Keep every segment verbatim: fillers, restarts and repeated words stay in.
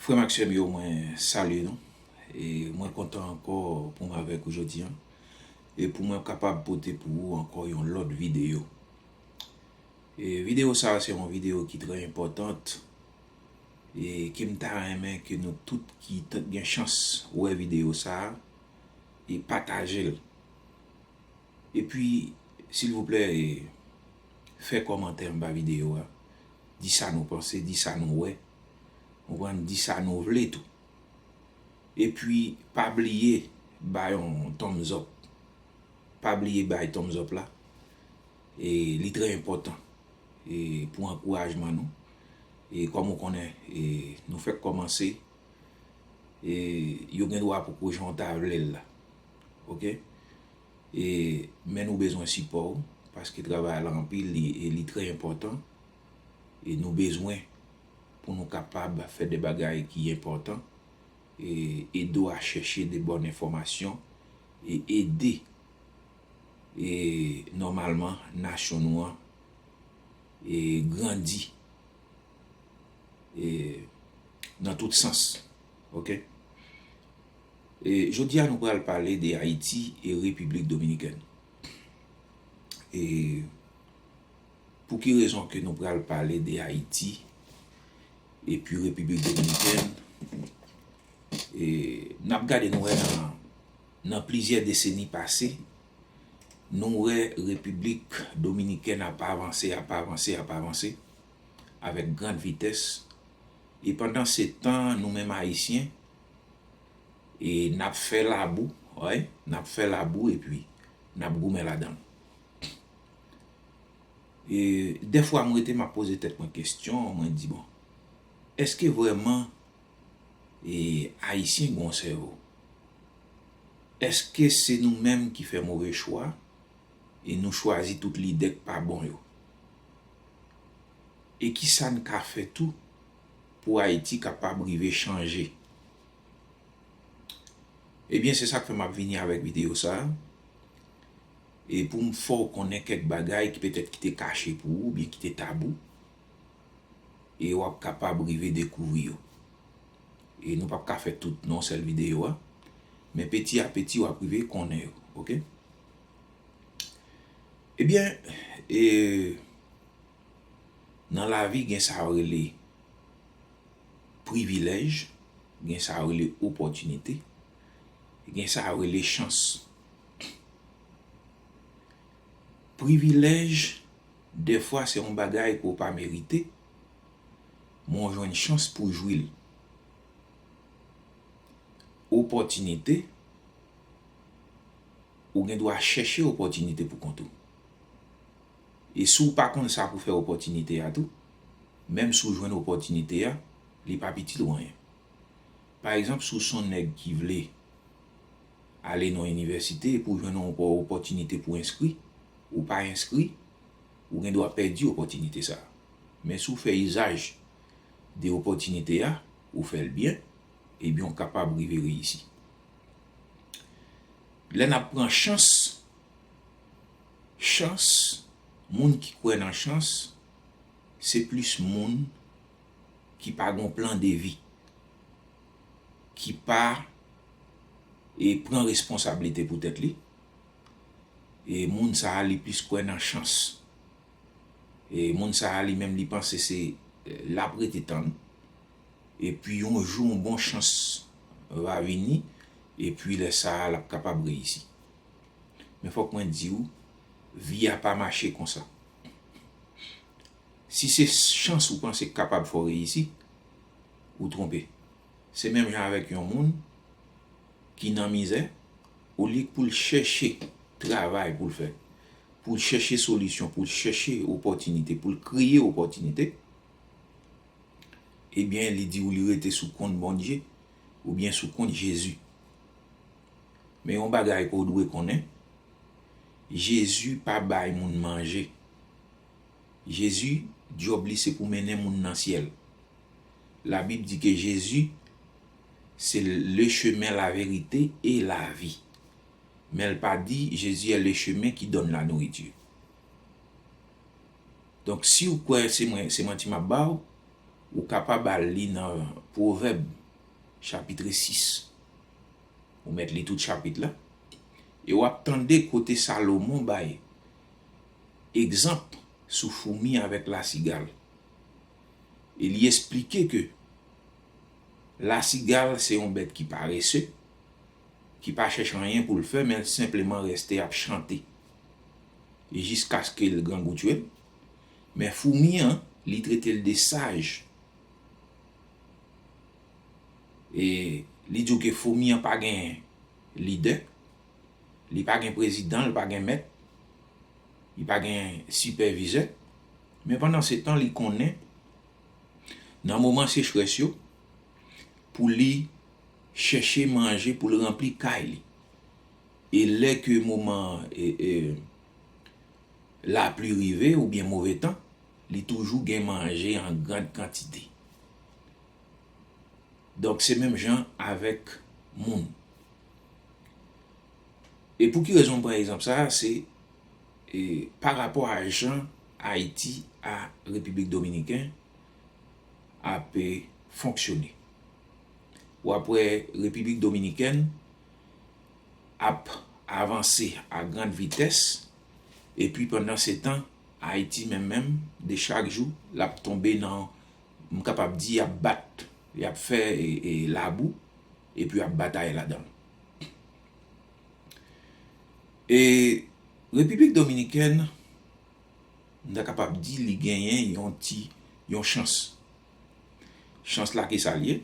Frè m ak sè m yo, mwen salye nou. E mwen kontan ankò pou m avèk ou jodi a. E pou mwen kapab pote pou ou ankò yon lòt videyo. E videyo sa a se yon videyo ki trè enpòtan. E ke m ta renmen ke nou tout ki t-, gen chans wè videyo sa a, e pataje l. Epi, silvouplè, e, fè kòmantè anba videyo a. Di sa nou panse, di sa nou wè. Konprann, di sa nou vle tou. Epi, pa bliye bay yon thumbs up. Pa bliye bay thumbs up la. E li trè enpòtan. E pou ankourajman nou. E kòm ou konnen, e nou fèk kòmanse. E yo gen dwa poko jan w ta vle l la. Oke? E, men nou bezwen sipò w, paske travay la anpil, li, e li trè enpòtan. E nou bezwen pou nou kapab fè de bagay ki enpòtan, e ede w a chèche de bòn enfòmasyon, e ede, e nòmalman, nasyon nou an, e grandi, e nan tout sans. Oke? E jodi a, nou pral pale de Ayiti e Repiblik Dominikèn. E pou ki rezon ke nou pral pale de Ayiti epi Repiblik Dominikèn? E n ap gade, nou wè nan, nan plizyè deseni pase, nou wè Repiblik Dominikèn ap avanse, ap avanse, ap avanse avèk grand vitès. E pandan se tan, nou menm Ayisyen, e n ap fè labou, wi, n ap fè labou epi n ap goumen ladan l. E dèfwa m rete, m ap poze tèt mwen kesyon, mwen di, bon, èske vrèman, e, Ayisyen gen yon sèvo? Èske se nou menm ki fè move chwa e nou chwazi tout lidè k pa bon yo? E kisa n ka fè tou pou Ayiti kapab rive chanje? Ebyen, se sa k fè m ap vini avèk videyo sa a. E pou m fè w konnen kèk bagay ki petèt ki te kache pou ou, oubyen ki te tabou, e w ap kapab rive dekouvri yo. E nou p ap ka fè tout nan yon sèl videyo a, men peti a peti w ap rive konnen yo, oke? Ebyen, e, nan lavi gen sa yo rele privilèj, gen sa yo rele opòtinite, gen sa yo rele chans. Privilèj, dèfwa, se yon bagay ke w pa merite, men w jwenn chans pou w jwi l. Opòtinite, ou gen dwa chèche opòtinite pou kont ou. E si w pa konn sa pou fè opòtinite a tou, menm si w jwenn opòtinite a, li p ap itil ou anyen. Pa egzanp, si w se yon nèg ki vle ale nan yon inivèsite epi w jwenn yon opò-, opòtinite pou w enskri, ou pa enskri, ou gen dwa pèdi opòtinite sa a. Men si w fè izaj de opòtinite a, ou fè l byen, ebyen, w kapab rive reyisi. Lè n ap pran chans, chans, moun ki kwè nan chans, se plis moun ki pa gen plan de vi, ki pa, e, pran responsablite pou tèt li. E moun sa a, li plis kwè nan chans. E moun sa a, li menm, li panse se, e, l ap rete tann. Epi yon jou, yon bon chans va vini. Epi lè sa a, l ap kapab reyisi. Men fòk mwen di w, vi a pa mache konsa. Si se chans ou panse k kapab fè w reyisi, ou twonpe. Se menm jan avèk yon moun ki nan mizè, olye pou l chèche travay pou l fè, pou l chèche solisyon, pou l chèche opòtinite, pou l kreye opòtinite, ebyen, li di w li rete sou kont Bondye oubyen sou kont Jezi. Men yon bagay ke w dwe konnen, Jezi pa bay moun manje. Jezi, djòb li se pou mennen moun nan syèl. Labib di ke Jezi se le chemin, la vérité et la vie. Men l pa di, Jésus est le chemin qui donne la nourriture. Donk, si w kwè se mwen, se manti m ap ba w, Ou kapab al li nan Pwovèb, chapit sis. Ou mèt li tout chapit la. E w ap tande kote Salomon bay egzanp sou foumi avèk lasigal. E li esplike ke lasigal se yon bèt ki parese, ki pa chèche anyen pou l fè, men l senpleman rèste ap chante. E jiskaske l grangou tye l. Men foumi an, li trete l de saj. E li di w ke foumi an pa gen lidè, li pa gen prezidan, li pa gen mèt, li pa gen sipèvizè. Men pandan se tan, li konnen, nan moman sechrès yo, pou li chèche manje, pou l ranpli kay li. E lè ke moman, e, e, lapli rive oubyen move tan, li toujou gen manje an gran kantite. Donk, se menm jan avèk moun. E pou ki rezon m pran egzanp sa a? Se, e, pa rapò a jan Ayiti a Repiblik Dominikèn ap, e, fonksyone. W ap wè Repiblik Dominikèn ap avanse a grann vitès, epi pandan se tan, Ayiti menm menm, de chak jou, l ap tonbe nan, m kapab di, y ap bat, y ap fè, e, e, labou, epi y ap batay ladan l. E Repiblik Dominikèn, m ta kapab di li genyen yon ti, yon chans. Chans la ki sa l ye?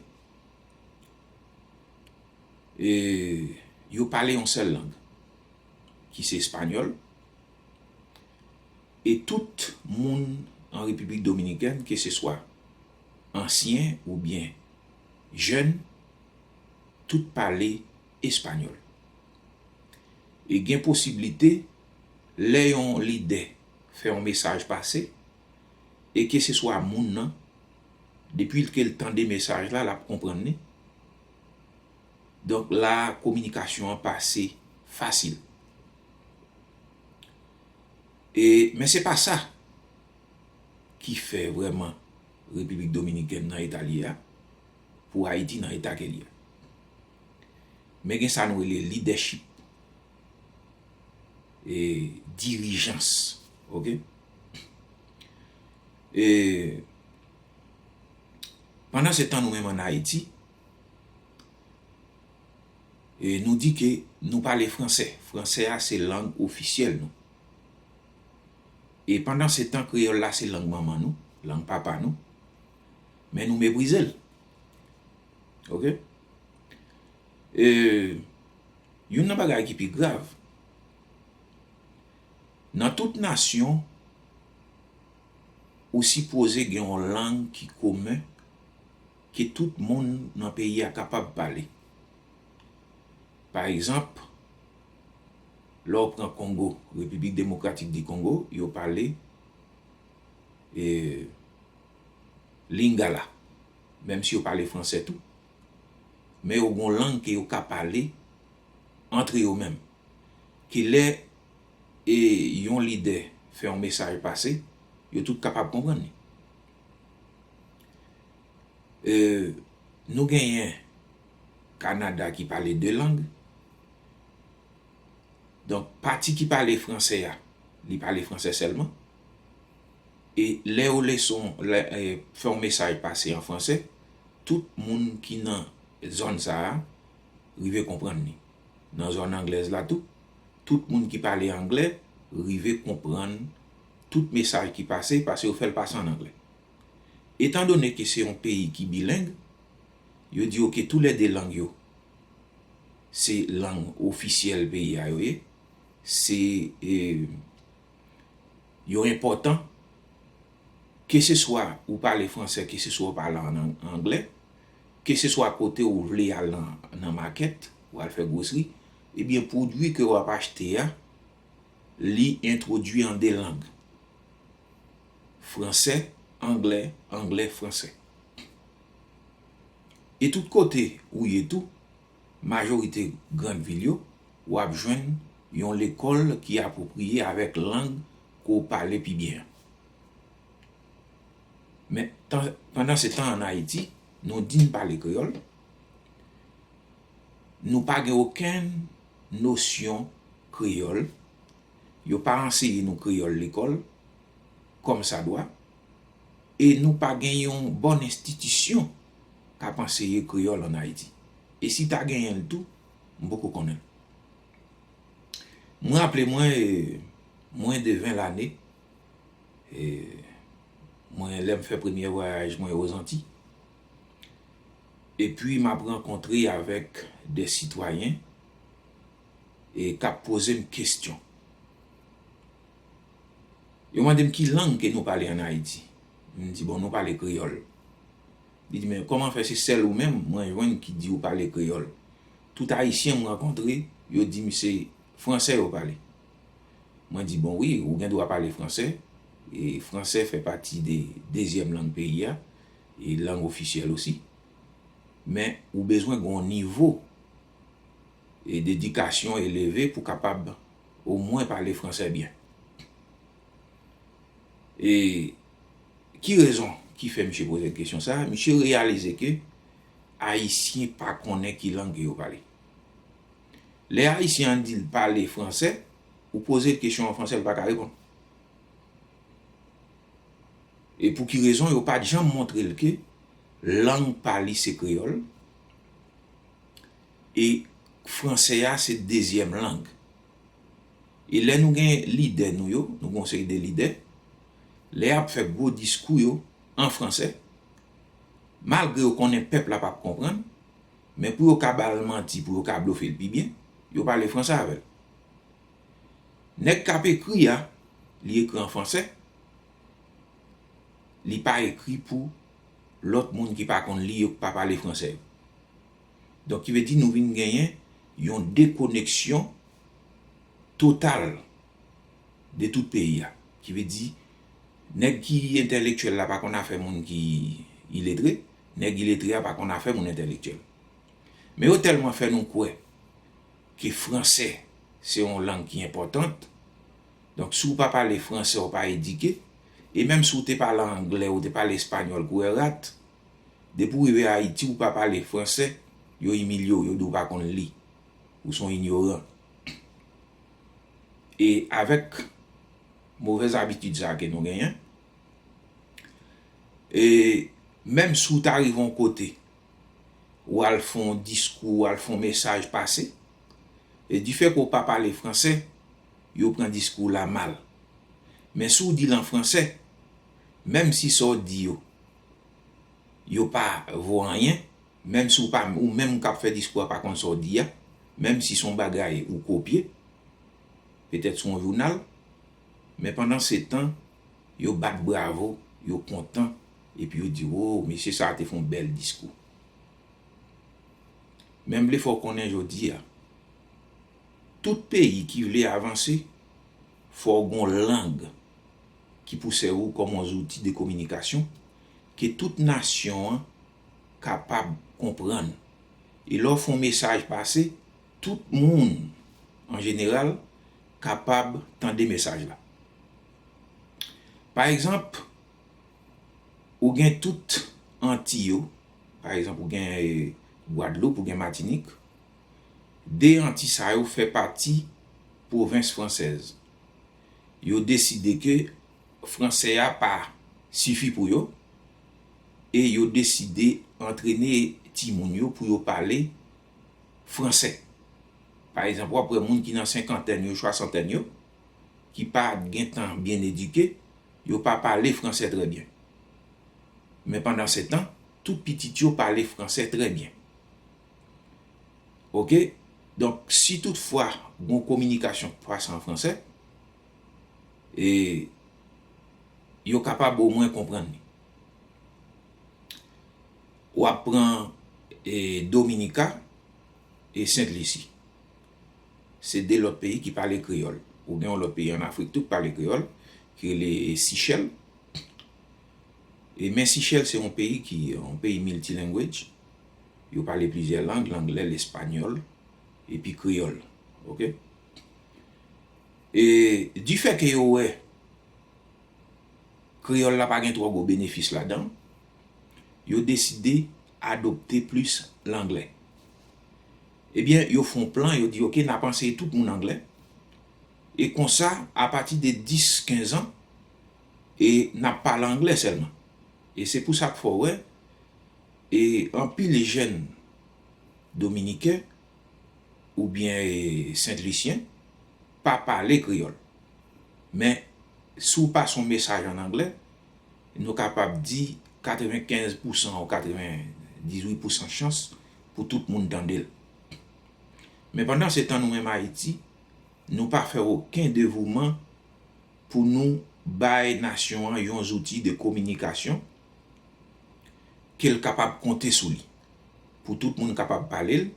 E yo pale yon sèl lang, ki se espanyòl. E tout moun an Repiblik Dominikèn, keseswa ansyen oubyen jèn, tout pale espanyòl. E gen posiblite, lè yon lidè fè yon mesaj pase, e keseswa moun nan, depi ke l tande mesaj la, l ap konprann li. Donk, la, kominikasyon an pase fasil. E, men se pa sa ki fè vrèman Repiblik Dominikèn nan eta li ye a, pou Ayiti nan eta ke li ye a. Men gen sa nou rele lidèchip, e, dirijans, oke? E, pandan se tan, nou menm ann Ayiti, e, nou di ke nou pale fransè. Fransè a se lang ofisyèl nou. E pandan se tan, kreyòl la se lang manman nou, lang papa nou. Men nou meprize l. Oke? E, youn nan bagay ki pi grav, nan tout nasyon, ou sipoze gen yon lang ki komen, ke tout moun nan peyi a kapab pale. Pa egzanp, lè w pran Kongo, Repiblik Demokratik di Kongo, yo pale, e, Lingala, menm si yo pale fransè tou. Men yo gon lang ke yo ka pale antre yo menm. Ke lè, e, yon lidè fè yon mesaj pase, yo tout kapab konprann li. E, nou genyen Kanada ki pale de lang. Donk, pati ki pale fransè a, li pale fransè sèlman. E lè yo leson, lè, e, fè yon mesaj pase an fransè, tout moun ki nan zòn sa a rive konprann li. Nan zòn anglèz la tou, tout moun ki pale anglè rive konprann tout mesaj ki pase, paske yo fè l pase an anglè. Etandone ke se yon peyi ki bileng, yo di, oke, toulède lang yo, se lang ofisyèl peyi a yo ye, se, e, yo enpòtan, keseswa ou pale fransè, keseswa ou pale an, an anglè, keseswa kote ou vle al nan, nan makèt, ou al fè gwosri, ebyen, pwodui ke w ap achte a, li entwodui an de lang. Fransè, anglè, anglè, fransè. E tout kote ou ye tou, majorite grann vil yo, w ap jwenn yon lekòl ki apwopriye avèk lang ke w pale pi byen an. Men, tan, pandan se tan, ann Ayiti, nou di n pale kreyòl, nou pa gen okenn nosyon kreyòl, yo pa anseye nou kreyòl lekòl, kòmsadwa, e nou pa gen yon bòn enstitisyon k ap anseye kreyòl ann Ayiti. E si ta genyen l tou, m poko konnen l. Mwen raple mwen, e, mwen de ven lane, e, mwen, lè m fè premye vwayaj mwen Ozanti, epi m ap rankontre avèk de sitwayen, e, k ap poze m kesyon. Yo mande m ki lang ke nou pale ann Ayiti. M di, bon, nou pale kreyòl. Li di, men kòman fè se sèl ou menm mwen jwenn ki di ou pale kreyòl? Tout Ayisyen m rankontre, yo di m se fransè yo pale. Mwen di, bon, wi, ou gen dwa pale fransè. E fransè fè pati de dezyèm lang peyi a, e lang ofisyèl osi. Men ou bezwen gen yon nivo, e, dedikasyon eleve pou kapab omwen pale fransè byen. E ki rezon ki fè misye poze kesyon sa a? Misye reyalize ke Ayisyen pa konnen ki lang ke yo pale. Lè Ayisyen an di l pale fransè, ou poze l kesyon an fransè, l pa ka reponn. E pou ki rezon yo pa t janm montre l ke lang pa li se kreyòl, e fransè a se dezyèm lang. E lè nou gen lidè nou yo, nou gen yon seri de lidè, lè y ap fè gwo diskou yo an fransè, malgre yo konnen pèp la p ap konprann, men pou yo ka ba l manti, pou yo ka blofe l pi byen, yo pale fransè avè l. Nèg k ap ekri a, li ekri an fransè, li pa ekri pou lòt moun ki pa konn li yo, ki pa pale fransè yo. Donk, ki vle di nou vin genyen yon dekoneksyon total de tout peyi a. Ki vle di, nèg ki entèlektyèl la pa konn afè moun ki iletre, nèg iletre a pa konn afè moun entèlektyèl. Men yo tèlman fè nou kwè ke fransè se yon lang ki enpòtan. Donk, si w pa pale fransè, w pa edike. E menm si w te pale anglè, ou te pale espanyòl koulè rat, depi w rive Ayiti, ou pa pale fransè, yo imilye w, yo di w pa konn li. Ou se yon inyoran. E avèk movèz abitid sa a ke nou genyen, e menm si w ta rive yon kote, ou al fè yon diskou, ou al fè yon mesaj pase, e difè ke w pa pale fransè, yo pran diskou w la mal. Men si w di l an fransè, menm si sa w di yo, yo pa vo anyen, menm si w pa, ou menm k ap fè diskou a pa konn sa w di a, menm si se yon bagay ou kopye, petèt sou yon jounal, men pandan se tan, yo bat bravo, yo kontan, epi yo di, "Wo, mesye sa a te fè yon bèl diskou." Men m vle fè w konnen jodi a, tout peyi ki vle avanse, fò w gen yon lang ki pou sèvi w kòm yon zouti de kominikasyon ke tout nasyon an kapab konprann. E lè w fè yon mesaj pase, tout moun, an jeneral, kapab tande mesaj la. Pa egzanp, ou gen tout Anti yo, pa egzanp, ou gen, e, Gwadloup, ou gen Matinik. De Anti sa yo fè pati pwovens fransèz. Yo deside ke fransè a pa sifi pou yo, e yo deside antrene timoun yo pou yo pale fransè. Pa egzanp, w ap wè moun ki nan senkantèn yo, swasantèn yo, ki pa gentan byen edike, yo pa pale fransè trè byen. Men pandan se tan, tout pitit yo pale fransè trè byen. Oke? Donk, si toutfwa gon kominikasyon k pase an fransè, e yo kapab omwen konprann li. W ap pran, e, Dominika e Sent Lisi. Se de lòt peyi ki pale kreyòl. Ou gen yon lòt peyi ann Afrik tou k pale kreyòl, ki rele Sichèl. E men Sichèl se yon peyi ki, yon peyi multilanguage. Yo pale plizyè lang, langlè, lespanyòl, epi kreyòl. Oke? E difè ke yo wè kreyòl la pa gen twò gwo benefis ladan, yo deside adopte plis langlè. Ebyen, yo fè yon plan, yo di, "Oke, n ap anseye tout moun anglè." E konsa, apati de dis, kenz an, e n ap pale anglè sèlman. E se pou sa k fè w wè, e anpil jèn dominiken oubyen, e, sentlisyen pa pale kreyòl. Men, si w pase yon mesaj ann anglè, nou kapab di katrevenkenz pousan ou katrevendizuit pousan chans pou tout moun tande l. Men pandan se tan, nou menm Ayiti, nou pa fè okenn devouman pou nou bay nasyon an yon zouti de kominikasyon ke l kapab konte sou li, pou tout moun kapab pale l,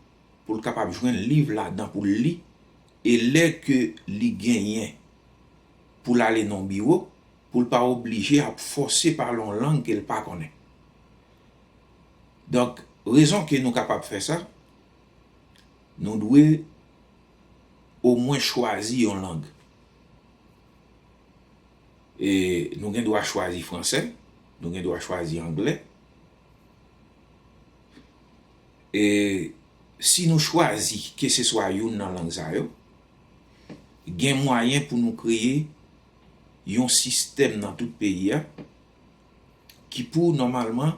pou l kapab jwenn liv ladan pou l li, e lè ke li genyen pou l ale nan yon biwo, pou l pa oblije ap fòse pale yon lang ke l pa konnen. Donk, rezon ke nou kapab fè sa, nou dwe omwen chwazi yon lang. E nou gen dwa chwazi fransè, nou gen dwa chwazi anglè. E si nou chwazi keseswa youn nan lang sa yo, gen mwayen pou nou kreye yon sistèm nan tout peyi a ki pou nòmalman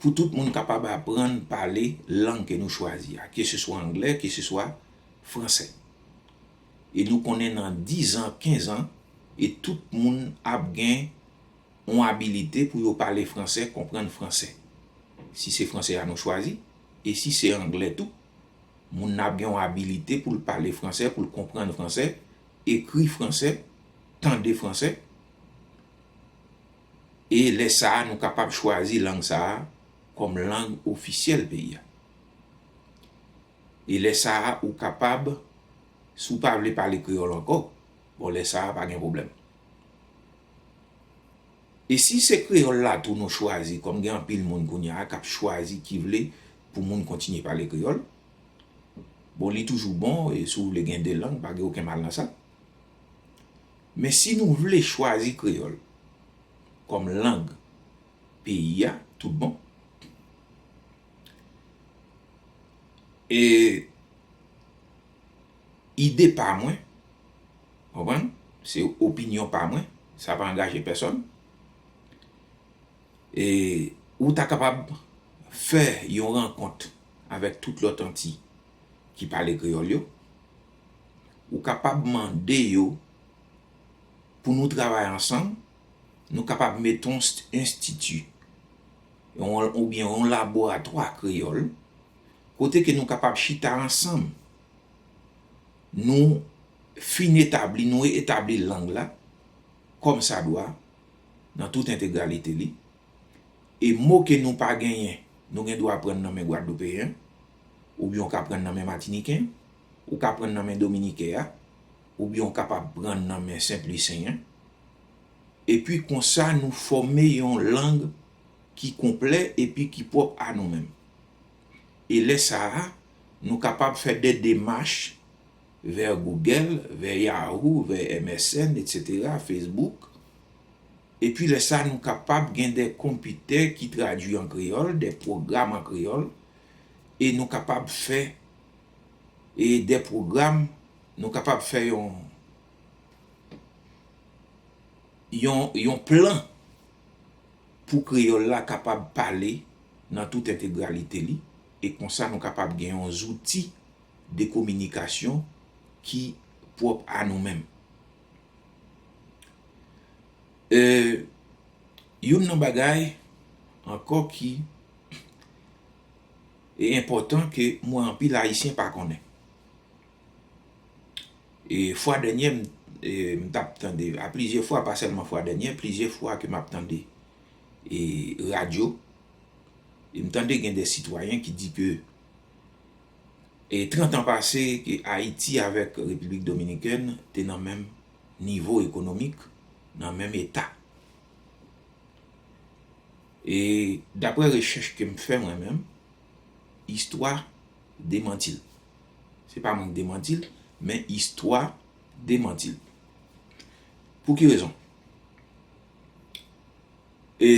pou tout moun kapab aprann pale lang ke nou chwazi a, keseswa anglè, keseswa fransè. E nou konnen nan dis an, kenz an, e tout moun ap gen yon abilite pou yo pale fransè, konprann fransè. Si se fransè a nou chwazi, e si se anglè tou, moun nan ap gen yon abilite pou l pale fransè, pou l konprann fransè, ekri fransè, tande fransè. E lè sa a, nou kapab chwazi lang sa a kòm lang ofisyèl peyi a. E lè sa a, ou kapab, si w pa vle pale kreyòl ankò, bon, lè sa a, pa gen pwoblèm. E si se kreyòl la tou nou chwazi, kòm gen anpil moun kounye a k ap chwazi ki vle pou moun kontinye pale kreyòl, bon, li toujou bon, e si w vle gen de lang, pa gen okenn mal nan sa. Men si nou vle chwazi kreyòl kòm lang peyi a, tout bon. E ide pa mwen, konprann? Se opinyon pa mwen, sa pa angaje pèsòn. E ou ta kapab fè yon rankont avèk tout lòt anti ki pale kreyòl yo. Ou kapab mande yo pou nou travay ansanm, nou kapab mete yon st-, enstiti, yon, oubyen yon laboratwa kreyòl, kote ke nou kapab chita ansanm, nou fin etabli, nou etabli lang la kòm sa dwa, nan tout entegralite li. E mo ke nou pa genyen, nou gen dwa pran nan men Gwadloupeyen, oubyen w ka pran nan men Matiniken, ou ka pran nan men Dominiken an, oubyen w kapab pran nan men Senplisyen an. Epi konsa, nou fòme yon lang ki konplè epi ki pwòp a nou menm. E lè sa a, nou kapab fè de demach vè Google, vè Yahoo, vè M S N, etsetera, Facebook. Epi lè sa, nou kapab gen de konpitè ki tradui an kreyòl, de pwogram an kreyòl, e nou kapab fè, e de pwogram, nou kapab fè yon, yon, yon plan pou kreyòl la kapab pale nan tout entegralite li, e konsa nou kapab gen yon zouti de kominikasyon ki pwòp a nou menm. E, youn nan bagay ankò ki e enpòtan ke m wè anpil Ayisyen pa konnen. E fwa dènyè, m, e, m t ap tande, a plizyè fwa, pa sèlman fwa dènyè, plizyè fwa ke m ap tande, e, radyo, e m tande gen de sitwayen ki di ke, e, trant an pase, ke Ayiti avèk Repiblik Dominikèn te nan menm nivo ekonomik, nan menm eta. E daprè rechèch ke m fè mwen menm, istwa demanti l. Se pa mwen k demanti l, men istwa demanti l. Pou ki rezon? E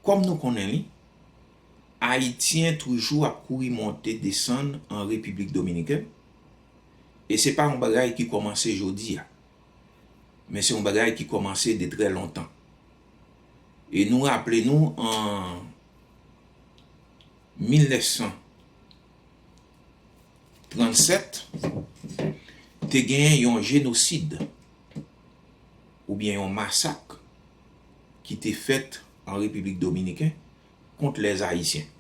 kòm nou konnen li, Ayisyen toujou ap kouri monte desann an Repiblik Dominikèn, e se pa yon bagay ki kòmanse jodi a, men se yon bagay ki kòmanse de trè lontan. E nou raple nou an mil nèf san trannsèt, te gen yon jenosid oubyen yon masak ki te fèt an Repiblik Dominiken kont lèzayisyen.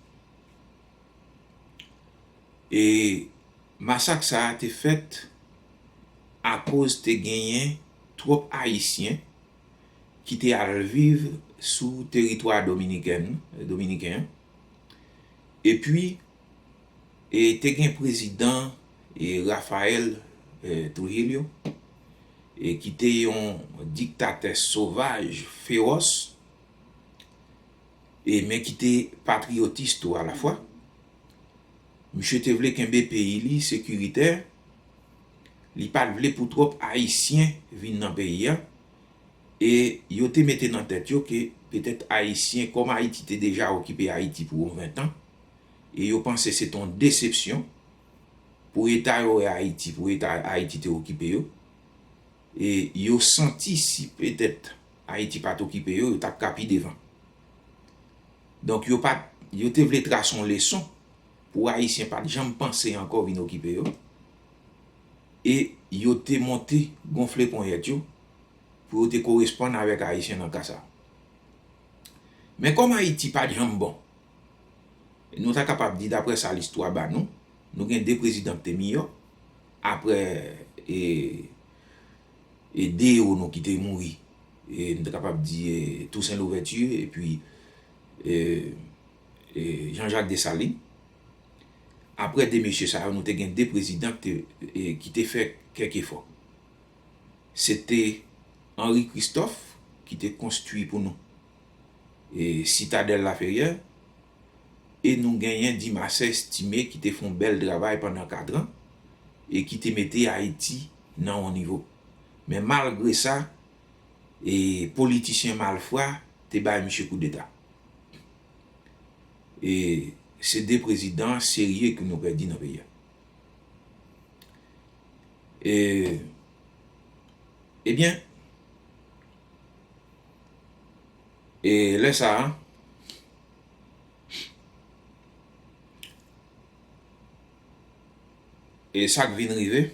E masak sa a te fèt akoz te genyen twòp Ayisyen ki te al viv sou teritwa dominiken, dominiken an. Epi, e te gen prezidan, e Rafael, e Trujillo, e ki te yon diktatè sovaj, fewòs, e men ki te patriyotis tou alafwa. Misye te vle kenbe peyi li sekiritè, li pa t vle pou twòp Ayisyen vin nan peyi a, e yo te mete nan tèt yo ke petèt Ayisyen, kòm Ayiti te deja okipe Ayiti pou yon ven tan, e yo panse se t on desepsyon pou eta yo e Ayiti, pou eta Ayiti te okipe yo, e yo santi si petèt Ayiti pa t okipe yo, yo t ap ka pi devan. Donk, yo pa t, yo te vle trase yon leson pou Ayisyen pa t janm panse ankò vin okipe yo, e yo te monte gonfle ponyèt yo pou yo te koresponn avèk Ayisyen nan ka sa. Men kòm Ayiti pa t janm bon, nou ta kapab di, daprè sa listwa ba nou, nou gen de prezidan ki te miyò, aprè, e, e de ewo nou ki te mouri, e nou ta kapab di, e, Toussaint Louverture epi, e, e, Jean-Jacques Dessalines. Aprè de mesye sa yo, nou te gen de prezidan ki te, e, ki te fè kèk efò. Se te Henri Christophe ki te konstwi pou nou, e, Sitadèl Laferyè, e nou genyen Dimasè Estimé ki te fè yon bèl travay pandan katran e ki te mete Ayiti nan yon nivo. Men malgre sa, e politisyen malfra te bay misye koudeta. E se de prezidan serye ke nou pèdi nan peyi a. E, ebyen, e lè sa a, e sa k vin rive,